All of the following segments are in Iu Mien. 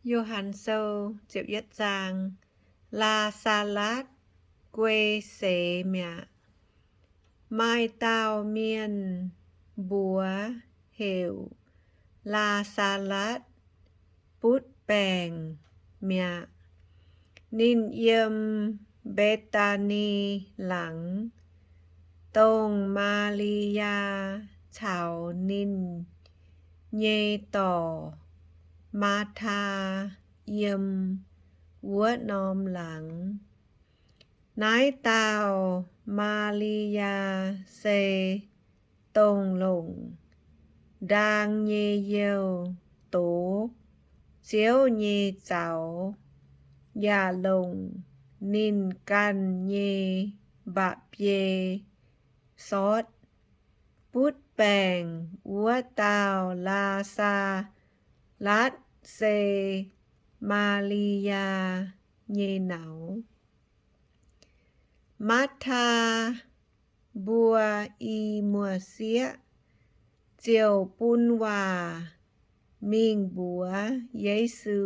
Yo^han Sou ziepc yietv zaang. Laa^saa^latv guei seix mi'aqv. Maaih dauh mienh mbuox heuc Laa^saa^latv, butv baengc mi'aqv. Ninh yiem Mbe^taa^ni Laangz, dongh Maa^li^yaa caux ninh nyei dorc, Maa^taa, yiem wuov norm laangz. Naaiv dauh Maa^li^yaa se dongh longc ndaang nyei youh dox Ziouv nyei zaux, yaac longc ninh ganh nyei mba'biei sortv. Butv baengc wuov dauh Laa^saa^latv se Maa^li^yaa nyei nauz. Maa^taa mbuo i muoz-sieqv ziouc bun waac mingh mbuox Yesu,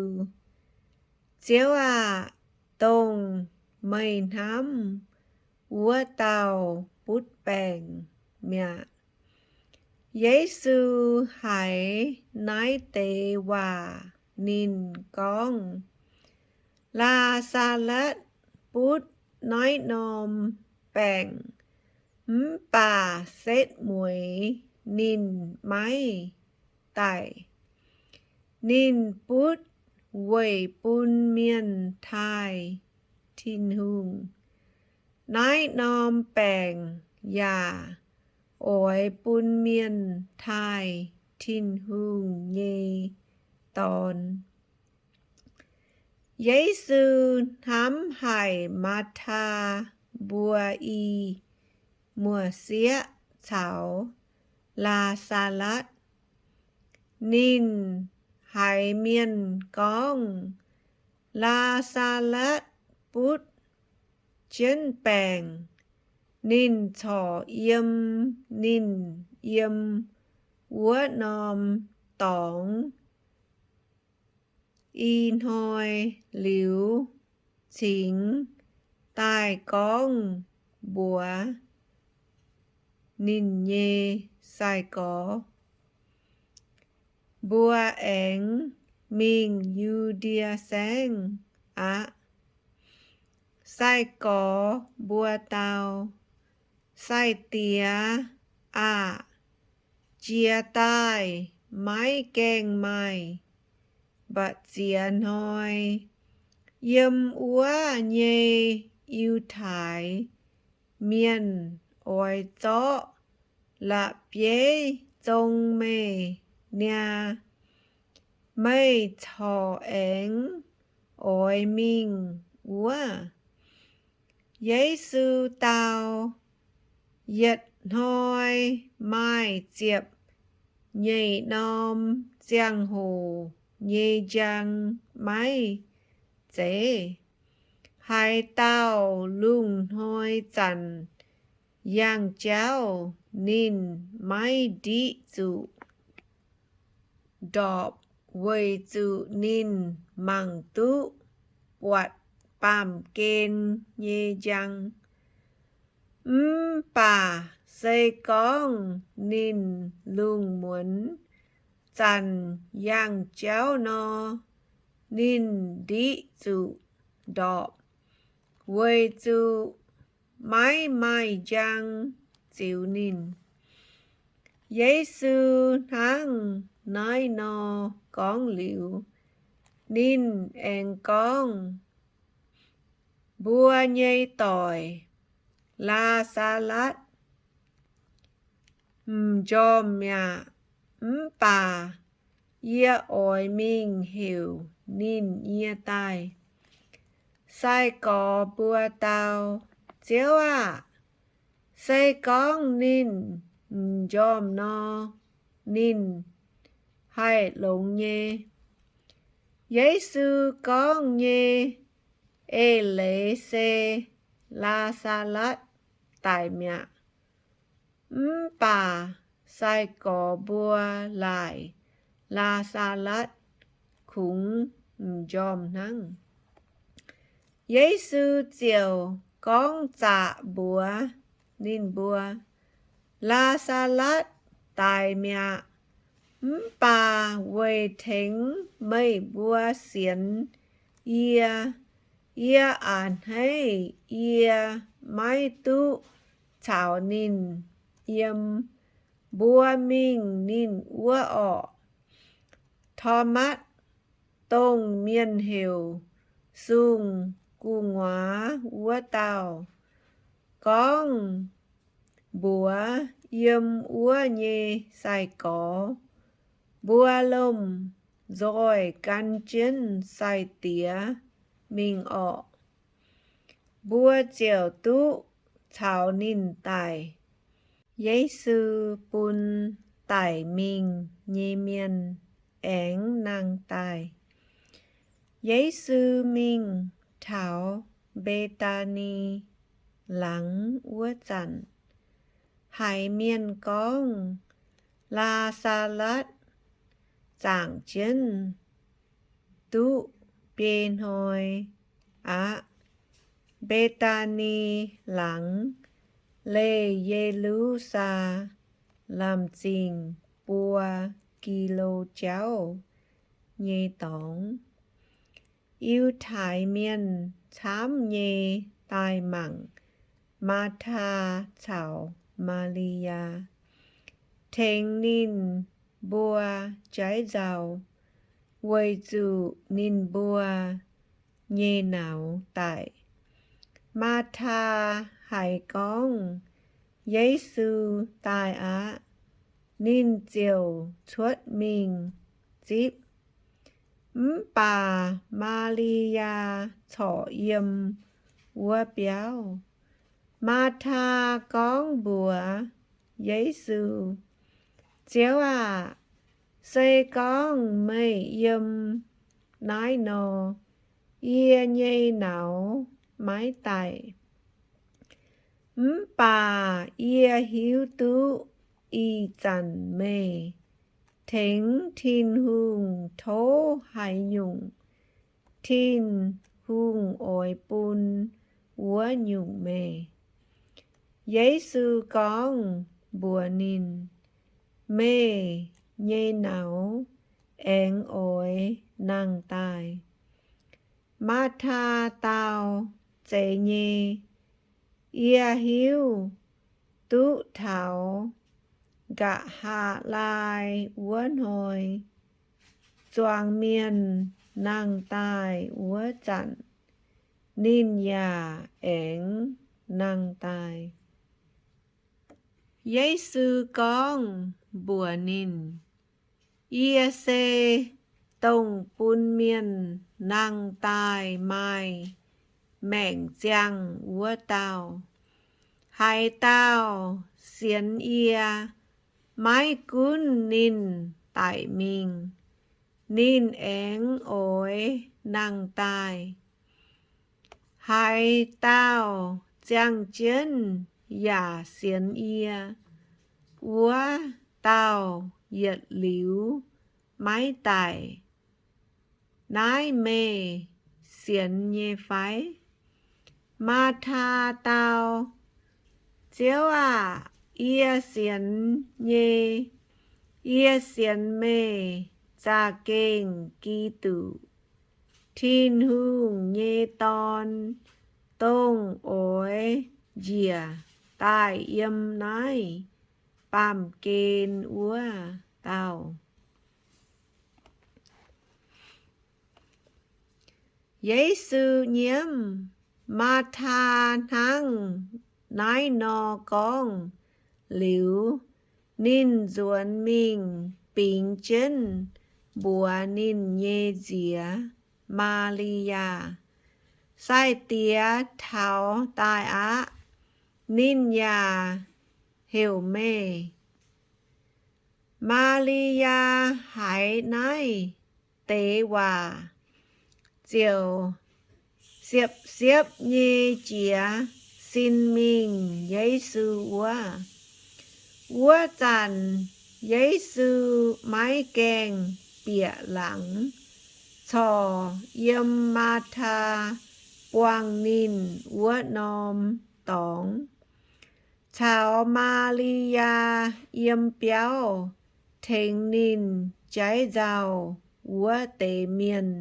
Ziouv aah! Dongh meih hnamv wuov dauh butv baengc mi'aqv. Yesu haiz naaiv deix waac ninh gorngv, Laa^saa^latv butv naaiv norm baengc, mv baac setv mueiz ninh maiv daic. Ninh butv weic bun mienh taaih Tin-Hungh. Naaiv norm baengc yaac oix bun mienh taaih Tin-Hungh nyei Dorn. Yesu hnamv haic Maa^taa mbuo i muoz-sieqv caux Laa^saa^latv. Ninh haiz mienh gorngv Laa^saa^latv butv jienv baengc, ninh corc yiem ninh yiem wuov norm dorngx i hnoi liuz cingx daaih gorngv mbuox ninh nyei sai-gorx, Mbuo aengx mingh Yu^ndie Saengv aqv. Sai-gorx mbuo dau, Sai-Diex aah! Jiex daaih maiv gaengh maaih mba'ziex hnoi. Yiem wuov nyei Yiutai Mienh oix zorqv la'bieiv zong meih niaa. Meih corc aengx oix mingh wuov? Yesu dau, Yietc hnoi maaih ziepc nyeic norm ziangh hoc nyei njang maiv zeiz? Haaix dauh lungh hnoi zanc yangh jauv, ninh maiv ndiqv zuqc ndorpc, weic zuqc ninh mangc duqv buatc baamh gen nyei njang. Mv baac se gorngv ninh lungh muonz zanc yangh jauv nor, ninh ndiqv zuqc ndorpc, weic zuqc maiv maaih njang ziux ninh. Yesu hnangv naaiv nor gorngv liuz, ninh aengx gorngv, Mbuo nyei doic, Laa^saa^latv, m'njormh mi'aqv. Mv baac yie oix mingh heuc ninh nyie daaih. Sai-gorx mbuo dau, Ziouv aah! Se gorngv ninh m'njormh nor, ninh haih longx nyei. Yesu gorngv nyei eix leiz se Laa^saa^latv daic mi'aqv. Mv baac sai-gorx mbuo laaic Laa^saa^latv kungx m'njormh hnangv. Yesu ziouc gorngv zaqc mbuox ninh mbuo, Laa^saa^latv daic mi'aqv. Mv baac weic tengx meih mbuo sienx yie, yie a'hneiv yie maiv duqv caux ninh yiem. Mbuo mingh ninh wuov orqc. Tomatv, dongh mienh heuc Sung-Gu'nguaaz wuov dauh, gorngv mbuox yiem wuov nyei sai-gorx, Mbuo lomh nzoih gan jienv sai-diex mingh orqc. Mbuo ziouc duqv caux ninh daic. Yesu bun daic mingh nyei mienh aengx nangh daaih. Yesu mingh taux Mbe^taa^ni Laangz wuov zanc, haiz mienh gorngv Laa^saa^latv zaangc jienv duqv biei hnoi aqv. Mbe^taa^ni Laangz leih Ye^lu^saa^lem Zingh buo gi^lo jauv nyei dorngx. Yiutai Mienh camv nyei daaih mangc Maataa caux Maa^li^yaa, tengx ninh mbuo jaiv nzauh, weic zuqc ninh mbuo nyei nauz daic. Maataa haiz gorngv Yesu daaih aqv, ninh ziouc cuotv mingh zipv. Mv baac Maa^li^yaa corc yiem wuov biauv. Maataa gorngv mbuox Yesu, Ziouv aah! Se gorngv meih yiem naaiv nor, yie nyei nauz maiv daic. Mv baac yie hiuv duqv ih zanc meih tengx Tin-Hungh tov haaix nyungc, Tin-Hungh oix bun wuov nyungc meih. Yesu gorngv mbuox ninh, Meih nyei nauz aengx oix nangh daaih. Maataa dau, Zeiz nyei. Yie hiuv duqv taux nqa'haav laai wuov hnoi, zuangx mienh nangh daaih wuov zanc, ninh yaac aengx nangh daaih. Yesu gorngv mbuox ninh, Yie se dongh bun mienh nangh daaih maaih maengc ziangh wuov dauh. Haaix dauh sienx yie, maiv gunv ninh daic mingh, ninh aengx oix nangh daaih. Haaix dauh ziangh jienv yaac sienx yie, wuov dauh yietc liuz maiv daic. Naaiv meih sienx nyei fai? Maataa dau, Ziouv aah! Yie sienx nyei. Yie sienx meih za'gengh Giduc, Tin-Hungh nyei Dorn, dongh oix njiec daaih yiem naaiv baamh gen wuov dauh. Yesu nyiemv. Maataa hnangv naaiv nor gorngv liuz, ninh nzuonx mingh bingx jienv mbuox ninh nyei nziex, Maa^li^yaa, Sai-Diex taux daaih aqv. Ninh yaac heuc meih. Maa^li^yaa haiz naaiv deix waac ziouc siepv-siepv nyei jiez sin mingh Yesu wuov. Wuov zanc Yesu maiv gaengh bieqc laangz, corc yiem Maa^taa buangh ninh wuov norm dorngx, caux Maa^li^yaa yiem biauv tengx ninh jaiv nzauh wuov deix mienh,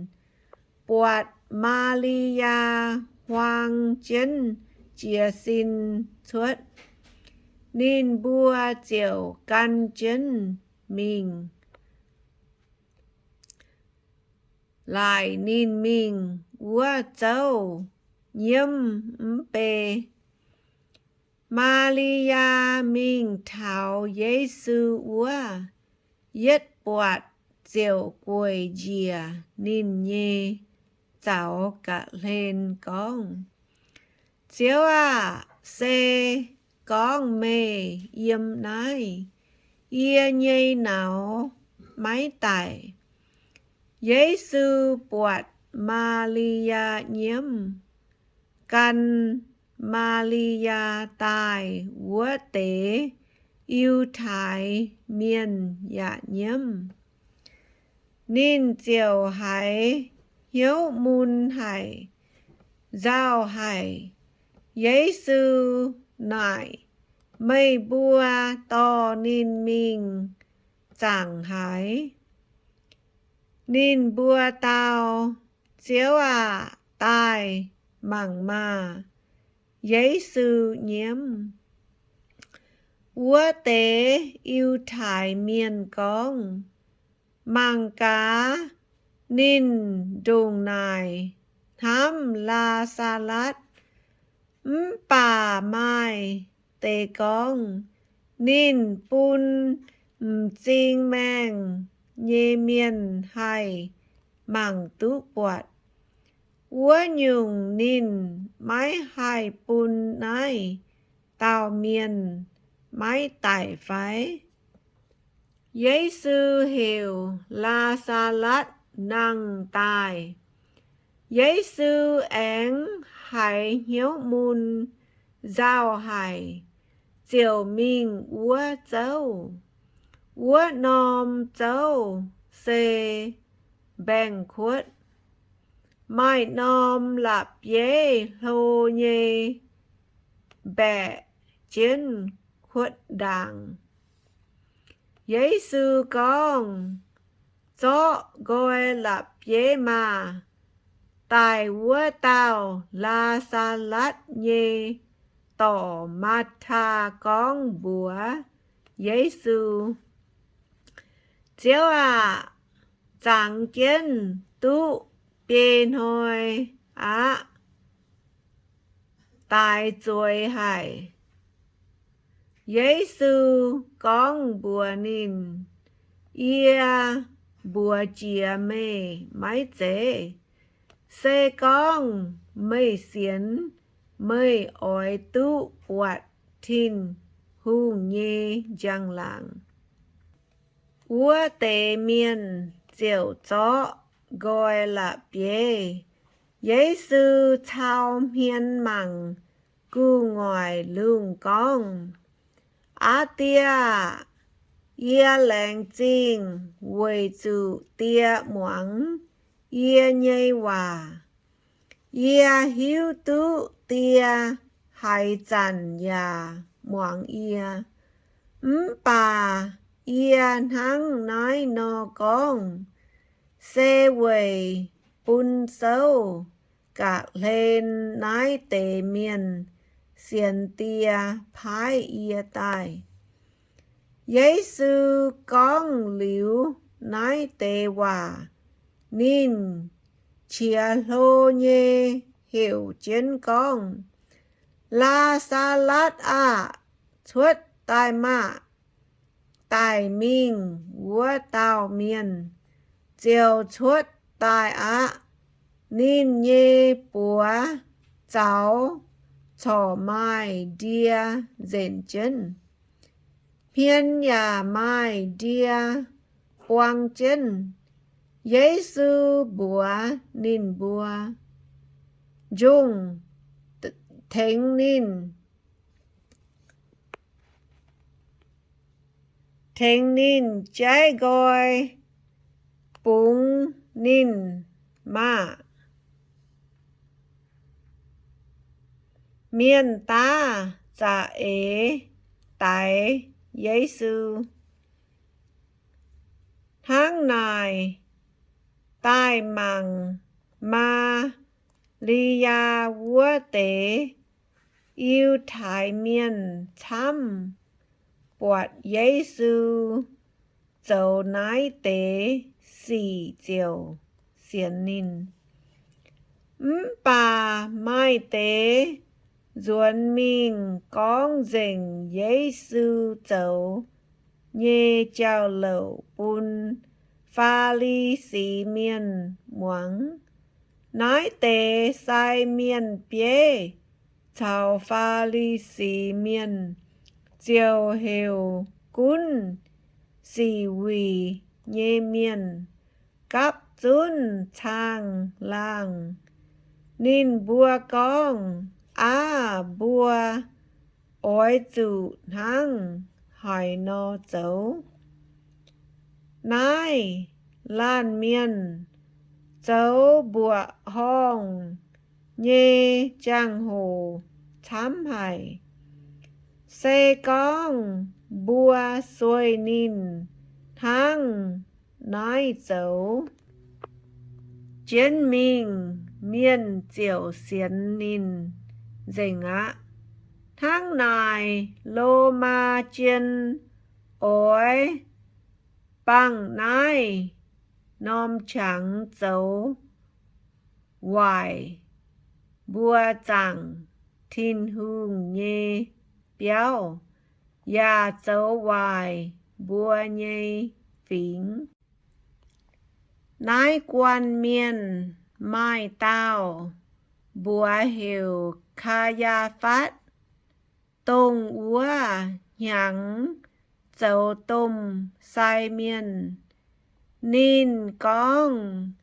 buatc Maa^li^yaa huaang jienv jiez sin cuotv. Ninh mbuo ziouc gan jienv mingh. Laaic ninh mingh wuov zouv nyiemv mv bei. Maa^li^yaa mingh taux Yesu wuov, yietv buatc ziouc gueic njiec ninh nyei zaux ga'hlen gorngv, Ziouv aah! Se gorngv meih yiem naaiv, yie nyei nauz maiv daic. Yesu buatc Maa^li^yaa nyiemv, gan Maa^li^yaa daaih wuov deix Yiutai Mienh yaac nyiemv. Ninh ziouc haiz hnyouv mun haic, nzauh haic. Yesu naaic, Meih mbuo dorh ninh mingh zaangc haaix? Ninh mbuo dau, Ziouv aah! Daaih mangc maah! Yesu nyiemv. Wuov deix Yiutai Mienh gorngv, Mangc gaax, ninh ndongc naaic hnamv Laa^saa^latv, mv baac maaih deix gorngv, ninh bun m'zing maengh nyei mienh haih mangc duqv buatc. Wuov nyungc ninh maiv haih bun naaiv dauh mienh maiv daic fai? Yesu heuc Laa^saa^latv nangh daaih. Yesu aengx haiz hnyouv mun nzauh haic, ziouc mingh wuov zouv. Wuov norm zouv se mbaengx-kuotv, maaih norm la'bieiv hlo nyei mbaeqc jienv kuotv ndaangc. Yesu gorngv, Zorqv nqoi la'bieiv maah! Daic wuov dauh Laa^saa^latv nyei dorc, Maa^taa, gorngv mbuox Yesu, Ziouv aah! Zangx jienv duqv biei hnoi aqv. Daix zueiz haic. Yesu gorngv mbuox ninh, Yie mbuox jiex meih maiv zeiz. Se gorngv meih sienx, meih oix duqv buatc Tin-Hungh nyei njang-laangc. Wuov deix mienh ziouc zorqv nqoi la'bieiv. Yesu cau hmien mangc gu'nguaaic lungh gorngv, Aa Die aah! Yie laengz zingh weic zuqc Die muangx yie nyei waac. Yie hiuv duqv Die haaix zanc yaac muangx yie. Mv baac yie hnangv naaiv nor gorngv se weic bun souv ga'hlen naaiv deix mienh sienx Die paaiv yie daaih. Yesu gorngv liuz naaiv deix waac, ninh qiex hlo nyei heuc jienv gorngv, Laa^saa^latv aah! Cuotv daaih maah! Daic mingh wuov dauh mienh ziouc cuotv daaih aqv. Ninh nyei buoz zaux corc maaih ndie nzenc jienv. Hmien yaac maaih ndie buang jienv. Yesu mbuox ninh mbuo, Njungh tengx ninh, tengx ninh jaiv nqoi, bungx ninh maah! Mienh daav za'eix daix Yesu. Hnangv naaic, daaih mangc Maa^li^yaa wuov deix Yiutai Mienh camv buatc Yesu zoux naaiv deix sic ziouc sienx ninh. Mv baac maaih deix nzuonx mingh gorngv nzengc Yesu zoux nyei jauv-louc bun Faa^li^si Mienh muangx. Naaiv deix sai mienh bieiv caux Faa^li^si Mienh ziouc heuc gunv sic wuic nyei mienh gapv zunv caangh laangh. Ninh mbuo gorngv, Aav, mbuo oix zuqc hnangv haaix nor zoux? Naaiv laanh mienh zoux mbuoqc horngh nyei jangx-hoc camv haic. Se gorngv mbuo sueih ninh hnangv naaiv zoux, jienv mingh mienh ziouc sienx ninh nzengc aqv. Hnangv naaic, Lomaa jien oix bangh naaiv norm qangx zoux waaic mbuo zaangc Tin-Hungh nyei biauv, yaac zoux waaic mbuo nyei fingx. Naaiv guanh mienh maaih dauh mbuox heuc Kaa^yaa^fatv, dongh wuov hnyangx zoux domh sai mienh. Ninh gorngv,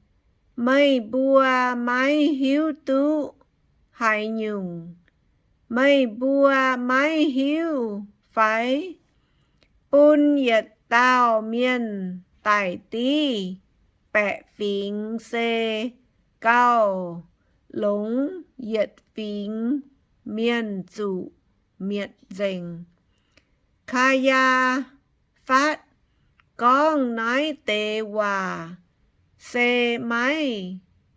Meih mbuo maiv hiuv duqv haaix nyungc. Meih mbuo maiv hiuv fai? Bun yietc dauh mienh daic div baeqc fingx se gauh longx yietc fingx mienh zuqc mietc nzengc. Kaa^yaa^fatv gorngv naaiv deix waac se maiv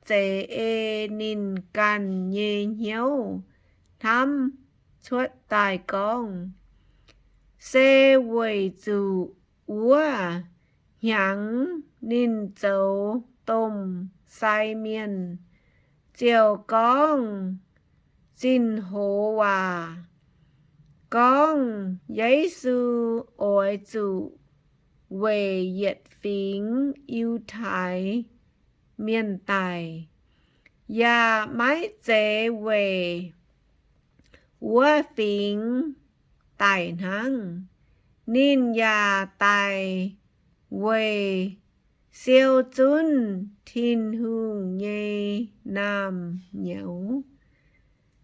zeiz ei ninh ganh nyei hnyouv hnamv cuotv daaih gorngv. Se weic zuqc wuov hnyangx ninh zoux domh sai mienh ziouc gorngv zinh hoz waac, gorngv Yesu oix zuqc weic yietc fingx Yiutai Mienh daic, yaac maiv zeiz weic wuov fingx daic hnangv. Ninh yaac daic weic siou zunv Tin-Hungh nyei naamh nyouz,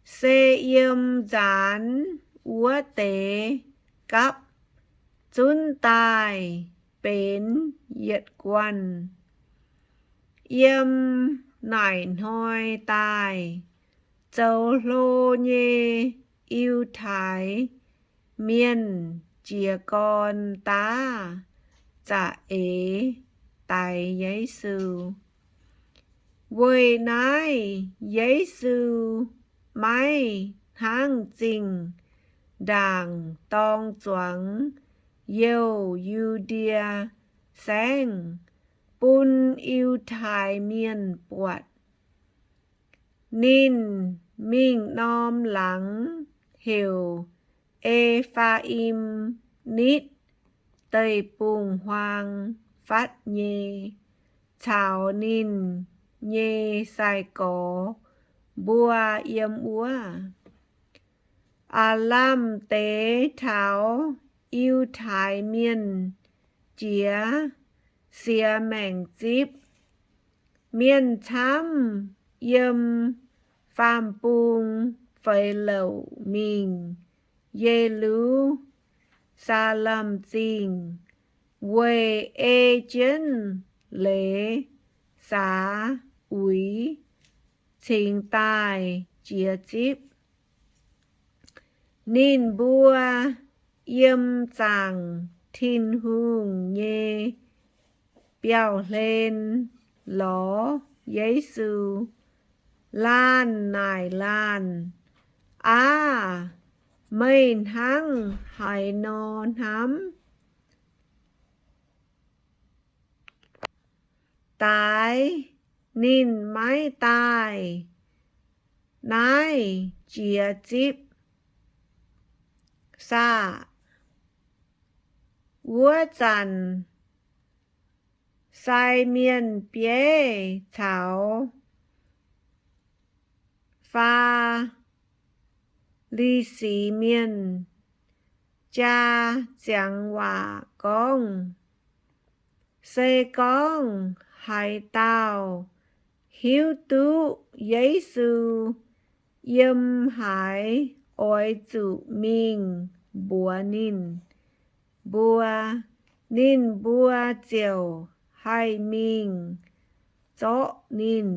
se yiem nzaanx wuov deix gapv zunv daaih benx yietc guanh. Yiem naaic hnoi daaih zoux hlo nyei Yiutai Mienh jiez gorn daav za'eix daix Yesu. Weic naaiv Yesu maiv hnangv zinh ndaangc dorng zuangx youh Yu^ndie Saengv bun Yiutai Mienh buatc. Ninh mingh norm laangz heuc E^faa^im Nitv Deic-Bung-Huaang fatv nyei, caux ninh nyei sai-gorx mbuo yiem wuov. Aav lamh deix taux Yiutai Mienh jiex siex maengc zipv, mienh camv yiem faam-bung feix louc mingh Ye^lu^saa^lem Zingh weic ei jienv leiz saax uix. cingx daaih jiex zipv. Ninh mbuo yiem zaangc Tin-Hungh nyei biauv-hlen lorz Yesu, laanh naaic laanh, Aav, meih hnangv haaix nor hnamv? Daaix ninh maiv daaih naaiv jiex zipv saah? Wuov zanc sai mienh bieiv caux Faa^li^si Mienh jaa ziangx waac gorngv, Se gorngv haaix dauh hiuv duqv Yesu yiem haaix, oix zuqc mingh mbuox ninh mbuo, ninh mbuo ziouc haih mingh zorqv ninh.